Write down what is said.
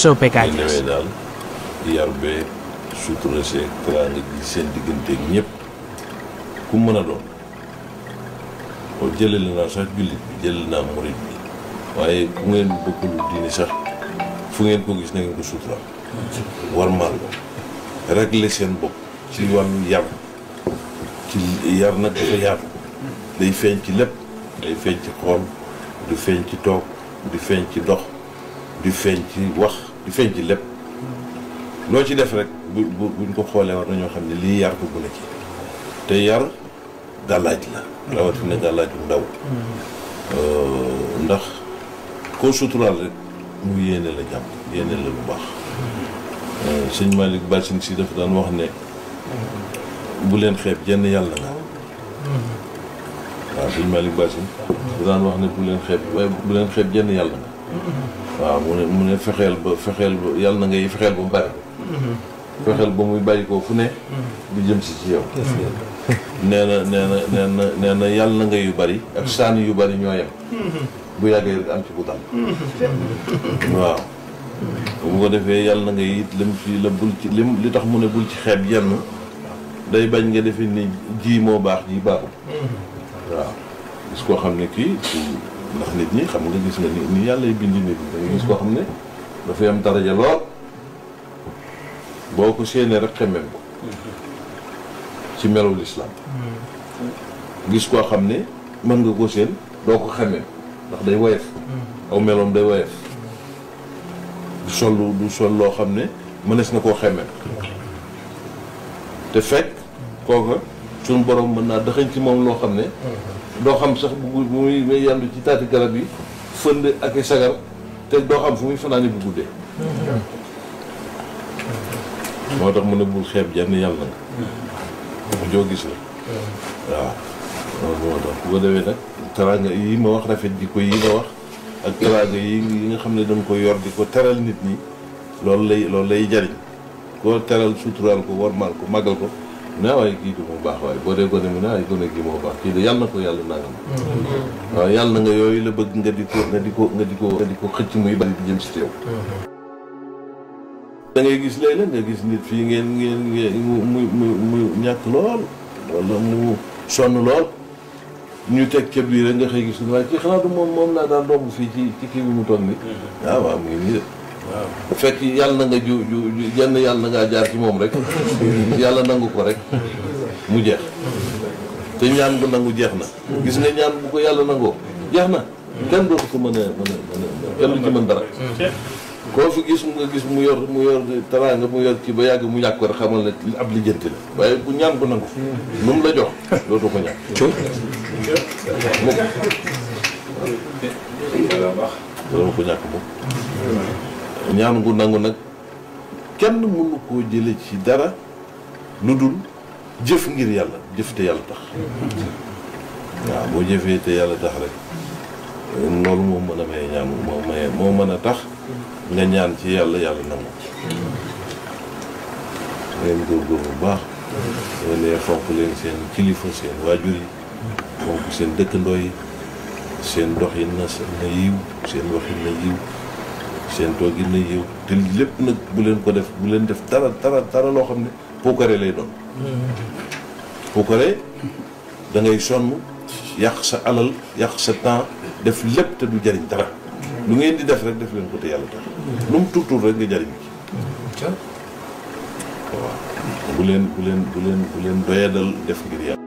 Sopeka ñu newee daal yar bee sutura see teraanga ji seen digganteeg ñëpp ku mën a doon o jëlale naa sax jullit bi jëlale naa murit bi waaye ku ngeen bokkul diini sax fu ngeen ko gis na ngeen ko sutura warmaal ko régler seen bopp ci wàllu yar ci yar nag dafa yaatu day feeñ ci lépp day feeñ ci xool di feeñ ci toog di feeñ ci dox di feeñ ci wax di feeñ ci lépp loo ci def rek buñ ko xoolee war nañoo xam ne lii yar ko bu ne ci te yar gàllaaj la rawatina gàllaaj bu ndaw ndax koo suturaal rek mu yéene la jàmm yéene la lu baax sëñ Malick Bassine si dafa daan wax ne bu leen xeeb jenn yàlla nga waaw sëñ Malick Bassine dafa daan wax ne bu leen xeeb jenn yàlla nga waaw mu ne fexeel ba yàlla na ngay fexeel ba mu bari fexeel ba muy bàyyi ko fu ne di jëm si ci yow nee na yàlla na nga yu bari ak saani yu bari ñoo yem bu yàggee rek am ci bu dal waaw bu ko defee yàlla na nga it li tax mu ne bul ci xeeb yenn day bañ nga defee ni ji moo baax ji baaxul waaw gis koo xam ne kii ndax nit ñi xam nga gis nga ni yàlla bindi nit ñi da nga gis koo xam ne dafay am daraja lool boo ko séenee rek xemmem ko ci melaw lislaam gis koo xam ne mën nga ko séen doo ko xemmem ndax day woyof aw meloom day woyof du sol loo xam ne mënees na koo xemmem te fekk kooka suñu borom mën naa dëxañ ci moom loo xam ne doo xam sax bu muy yandu ci taati garab yi fënd ak i sagar te doo xam fu muy fanaani bu guddee moo tax mu ne bul xeeb jenn yàlla nga joo gis la waaw loolu moo tax bu ko defee nag teraanga yi ma wax rafet jikko yi ma wax ak teraanga yi nga xam ne dañ ko yor di ko teral nit ñi loolu lay jariñ koo teral suturaal ko warmaal ko màggal ko ne waaye kii du mu baax waaye boo dee gone mu ne waaye gone gi moo baax kii de yàlla na ko yàlla nangam waaw yàlla na nga yooyu la bëgg nga di ko xëcc muy bari di jëm si teew da ngay gis léeg-léeg nga gis nit fii ngeen mu ñàkk lool wala mu sonn lool ñu teg ca biir rek nga xëy gis waaye kii xanaa du moom laa daan romb fii ci kii bi mu toog ni waaw mu ngi nii de waaw fekk yàlla na nga jenn yàlla na ngaa jaar ci moom rek yàlla nangu ko rek mu jeex te ñaan bu nangu jeex na gis nga ñaan bu ko yàlla nangoo jeex na kenn dootu ko mën a kenn du ci mën dara koo fi gis nga gis mu yor teraanga mu yor ci ba yàgg mu ñàkk ko rek xamal ne ab lijjanti la waaye bu ñaan ko nangu nu mu la jox dootu ko ñàkk dootu ko ñàkk moom ñaan gu nangu nag kenn mënu koo jële ci dara lu dul jëf ngir yàlla jëf te yàlla tax waaw boo jëfee te yàlla tax rek loolu moo mën a may ñaan moo mën a tax nga ñaan ci yàlla nangu ngeen góorgóor bu baax ngeen fonk leen seen kilifa seen waajur yi fonk seen dëkkandoo yi seen doxin na yiw seen waxin na yiw seen toogin na yiw te lépp nag bu leen def dara loo xam ne puukare lay doon puukare da ngay sonn yàq sa alal yàq sa temps def lépp te du jariñ dara lu ngeen di def rek def leen ko te yàlla tax lu mu tuutul rek nga jariñ ci waaw bu leen doyadal def ngir yàlla